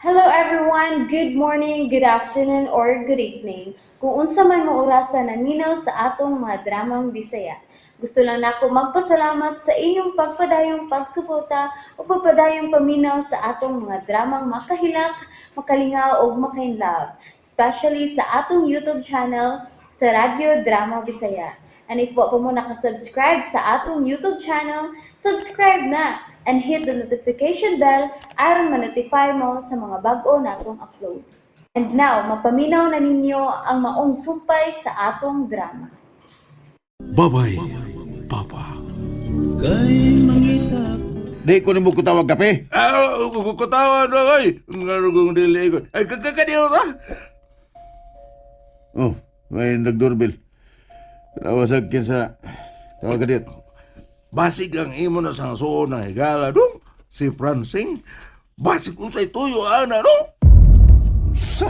Hello everyone! Good morning, good afternoon, or good evening. Kung unsa man mo orasa naminaw sa atong mga dramang Bisaya. Gusto lang nako magpasalamat sa inyong pagpadayong pagsuporta o pagpadayong paminaw sa atong mga dramang makahilak, makalingaw ug makainlove, especially sa atong YouTube channel sa Radyo Drama Bisaya. And if wa pa mo nakasubscribe sa atong YouTube channel, subscribe na and hit the notification bell aron ma-notify mo sa mga bag-o natong uploads. And now, mapaminaw na ninyo ang maong sumpay sa atong drama. Babay, Papa. Di ko nimo kutawag kape. Ah, kutawa na kay. Nga dili ko. Ay, kakadiyo ka. Oh, may nagdoorbell. Tanawa sa kinsa. Tawag ka dito. Basig ang imo na sang suon ng higala dong. Si Francing. Basig unsay tuyo ana dong. Sa?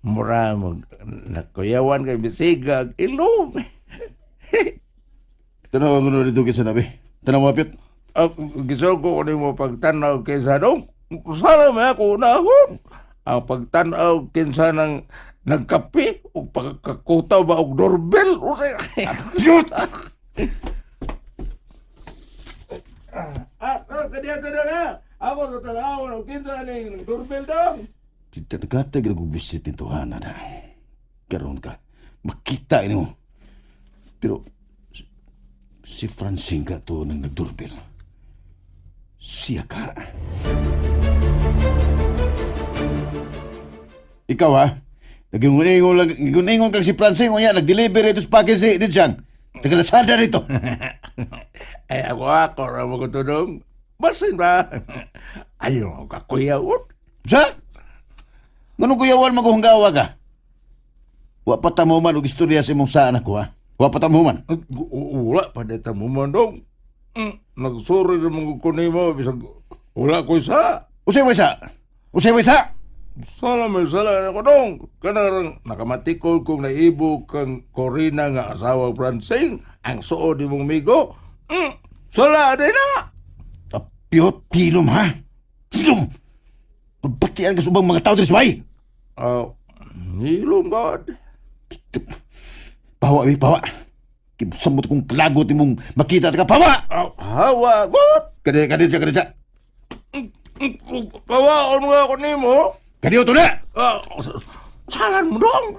Mura mo nakuyawan kay bisigag ilong. Tanawa ko na dito kinsa nabi. Tanawa pit. Ah, gisugo ko nimo pagtanaw kinsa dong. Sana may ako unahon. Ang pagtanaw kinsa ng nagkape o pagkakutaw ba og doorbell. Unsay Yut! Ah, kadiya ka na nga. Ako sa tanaw og kinsa ning doorbell dong. Kita nagkatag na gubisit nito hana na. Karoon ka. Makita ini mo. Pero si Francine ka to nang nagdoorbell. Siya ka. Ikaw ha? Nagingon-ingon lang, nagingon kang si Francine unya nag-deliver ito sa package si Dinsang. Taga Lazada dito. Ay, ako ako ra mo kutudong. Basin ba? Ayaw ka kuya ut. Sa? Nganong kuyawan maguhanggawa ka? Wa pa tamo man og istorya sa imong saan ako ha. Wa pa tamo man. Wala pa dita mo man dong. Nagsuri na mga kunimo bisag wala ko isa. Usay wa isa. Usay wa isa. Sala may sala na ko dong. Kanarang nakamatikol kong naibo kang Corina nga asawa Francine ang suod ni mong migo. Sala din na. Apyo, tilom ha. Tilom. Magbatian ka sa ubang mga tao diri sa bahay. Ah, hilom God. Pawa, bi, pawa. Kibusamot kong kalagot imong makita ta ka pawa. Ah, hawa God. Kadi kadi siya, kadi siya. Pawaon nga ako nimo. Kadi to na. Ah, salan mo dong.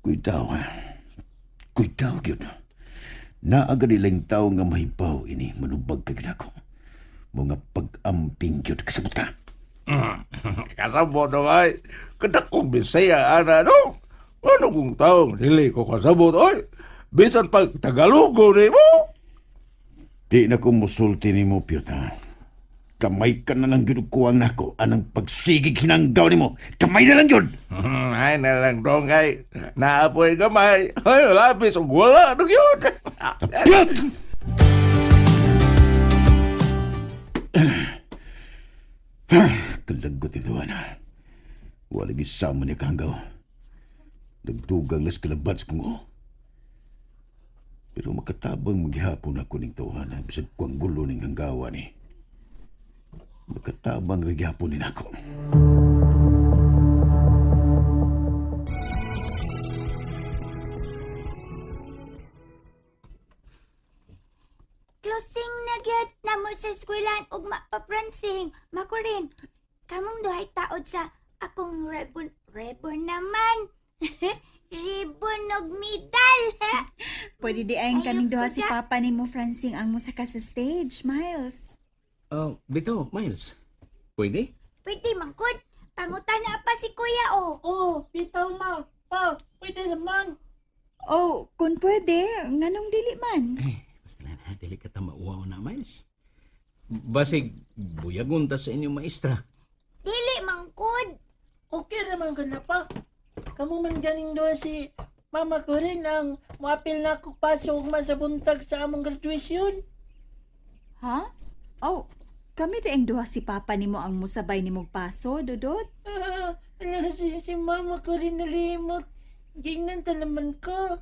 Kuitaw ha. Kuitaw gyud. Naa gani lang tao nga mahibaw ini manubag ka ginako. Mga pag-amping gyud kasabot ka. Kasabot na ay. Kadakong Bisaya, ana, no? Ano kung taong dili ko kasabot, oy? Bisan pag Tagalogo ni mo. Di na ko musulti nimo Piyot ha. Kamay ka na lang gyud kuwang nako anang pagsigig hinanggaw nimo. Kamay na lang gyud. Ay, na lang dong, ay. Naapoy gamay. Ay, lapis, ug wala, ano yun? Piyot! Kalagot ito, ana. Wala gisama niya kahanggaw. Nagdugang las kalabat sa kungo. Pero makatabang maghihapon ako ning tawhana bisag kuang gulo ning hanggawa ni. Makatabang rin gihapon ni nako. Closing na gyud na mo sa eskwelahan ug mapapransing. Makurin, kamong duhay taod sa akong ribbon. Ribbon naman. Ribbon og medal. Pwede di ay kaming Ayaw duha ko si sa- Papa ni mo Francing ang musaka sa stage, Miles. Oh, bitaw, Miles. Pwede? Pwede man gud. Pangutan na pa si kuya oh. Oo, bitaw ma. Pa, pwede naman. Oh, kung pwede, nganong dili man. Eh, basta na, dili ka ta mauwaw na, Miles. Basig, buyagon ta sa inyong maestra. Dili man gud. Okay naman ka na pa. Kamu man ganing doon si mama ko rin ang muapil na ako paso ug man sa buntag sa among graduation. Ha? Oh, kami di ang duha si Papa nimo ang musabay nimong paso, Dudot. Ah, ala, si mama ko rin nalimot. Gingnan ta naman ko.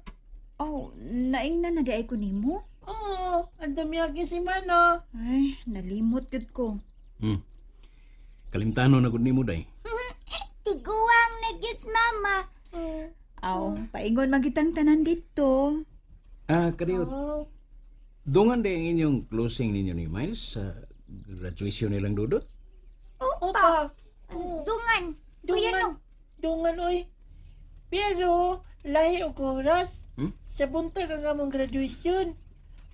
Oh, naingnan na di ay ko nimo. Oo, ang dami aking si Mano. Ay, nalimot gud ko. Kalimtano na gud nimo day. Tiguang na gyud mama. Aw, paingon magitang tanan dito. Ah, kadiyot. Oh, Dungan day ang inyong closing ninyo ni Miles sa graduation nilang Dudot. Opa. Dungan. Kuya Dungan. no. Dungan oy. Pero lahi og oras. Sa buntag ang among graduation.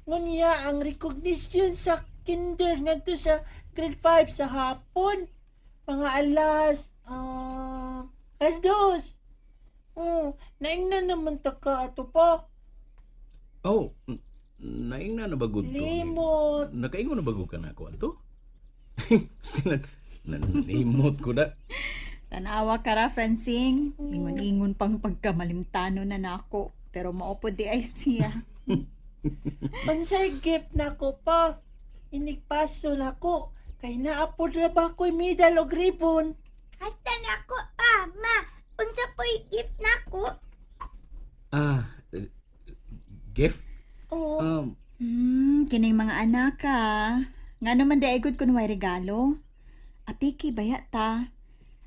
Ngunya ang recognition sa kinder ngadto sa grade 5 sa hapon. Mga alas 2. Oh, naingnan naman ta ka ato pa. Oh, naingna na ba gud to? Limot. Nakaingon na ba gud ka na ako ato? Still, nalimot ko da. Tanawa ka ra, Francing. Ingon-ingon pang pagkamalimtano na nako. Pero maupod di ay siya. Unsay gift nako pa? Inigpaso nako. Kay naapod ra ba ko'y medal og ribbon? Hasta nako pa, ma. Unsa po'y gift nako? Ah, gift? Oo. Kining mga anak ka. Nga naman di ay gud kun way regalo. Apiki baya ta.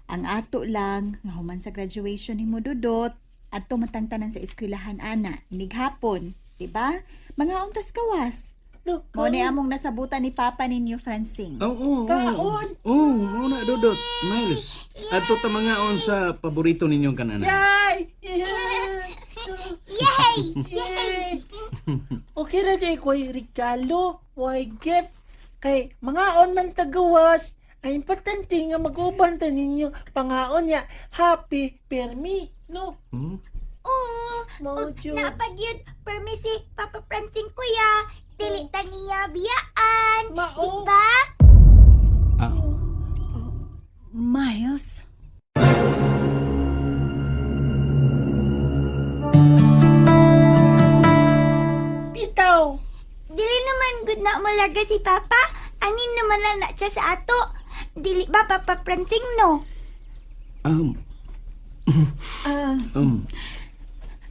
Ang ato lang, nga human sa graduation nimo Dudot, adto matangtanan sa eskwelahan ana, inighapon, di ba? Mga untas kawas. Look, Mo ni among nasabutan ni Papa ninyo, Francing. Oo, oo, oo. Kaon! Oo, oh, na Dudot. Miles, adto ta mga on sa paborito ninyong kananan. Yay! Yay! Yay! Yay! Okay ra di ko'y regalo, way gift. Kay mga on man tagawas, ang importante nga mag-uban ta ninyo pangaon niya happy permi, no? Oo. Mao Ug jud. napagyud permi si Papa Francing kuya. Dili ta niya biyaan. Mao. Diba? Ah, Miles? Bitaw. Dili naman good na malaga si Papa. Anin naman lang na siya sa ato. Dili ba Papa Francing no?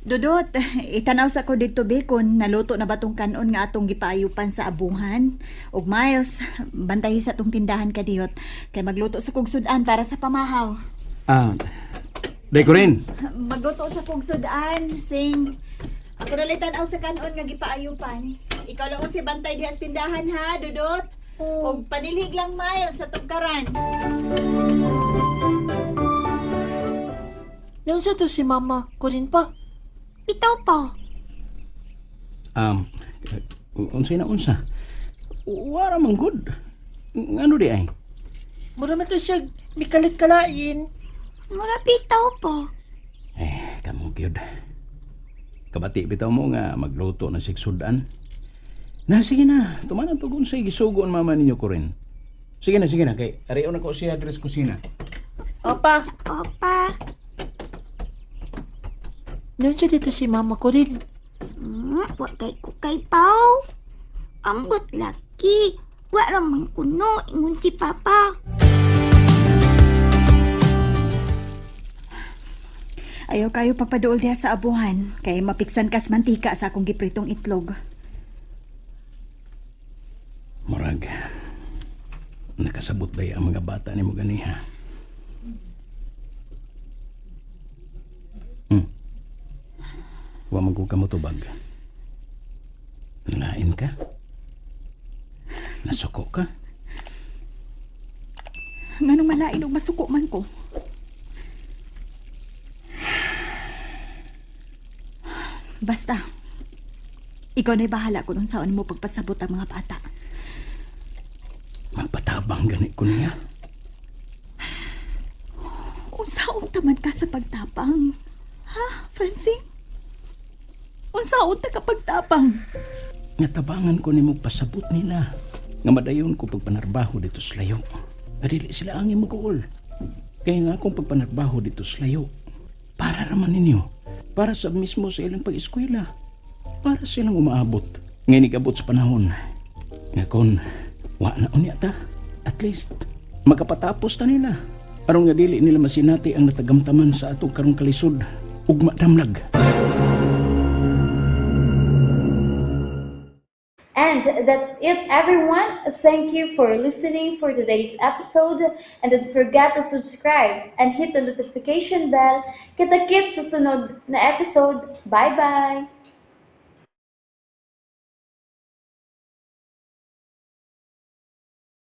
Dudot, itanaw sa ko dito bacon, naluto na ba tong kanon nga atong gipaayupan sa abuhan? Ug Miles, bantayi sa tong tindahan kadiyot kay magluto sa kog sudan para sa pamahaw. Ah, day ko rin. Magluto sa kog sudan, sing. Ako na lang tanaw sa kanon nga gipaayupan. Ikaw lang si bantay diha sa tindahan ha, Dudot. Oh. Ug panilhig lang Miles sa tugkaran. Naunsa to si mama ko rin pa. Bitaw pa. Unsay na unsa? Wara man good. Ngano di ay? Mura man to siya mikalit kalain. Mura bitaw pa. Eh, kamo gyud. Kabati bitaw mo nga magluto na sig sudan. Na sige na, tumanan to kung say gisugo ang mama ninyo ko rin. Sige na kay ariyo na ko siya dres kusina. Opa, Opa. naunsa dito si mama ko rin. Wa kay ko kay Pao. Ambot laki. Wa ra man kuno ingon si Papa. Ayaw kayo pagpaduol diha sa abuhan kay mapiksan kas mantika sa akong gipritong itlog. Murag nakasabot ba ang mga bata nimo ganiha? Wa man ko kamutubag. Nalain ka? Nasuko ka? Nganong malain og masuko man ko. Basta, ikaw na'y bahala kung unsaon mo pagpasabot ang mga bata. Magpatabang gani ko niya. Unsaon taman ka sa pagtapang? Ha, Francine? Unsaon ta ka pagtapang? Nga tabangan ko nimo pasabot nila. Nga madayon ko pagpanarbaho dito sa layo. Nga dili sila ang mag-uol. Kaya nga akong pagpanarbaho dito sa layo. Para raman ninyo. Para sa mismo sa ilang pag-eskwela. Para silang umaabot. Nga inigabot sa panahon. Nga kon, wa na unya ta. At least, makapatapos ta nila. Aron nga dili nila masinati ang natagamtaman sa atong karong kalisod ug madamlag. And And that's it, everyone. Thank you for listening for today's episode. And don't forget to subscribe and hit the notification bell. Kita-kits sa sunod na episode. Bye-bye!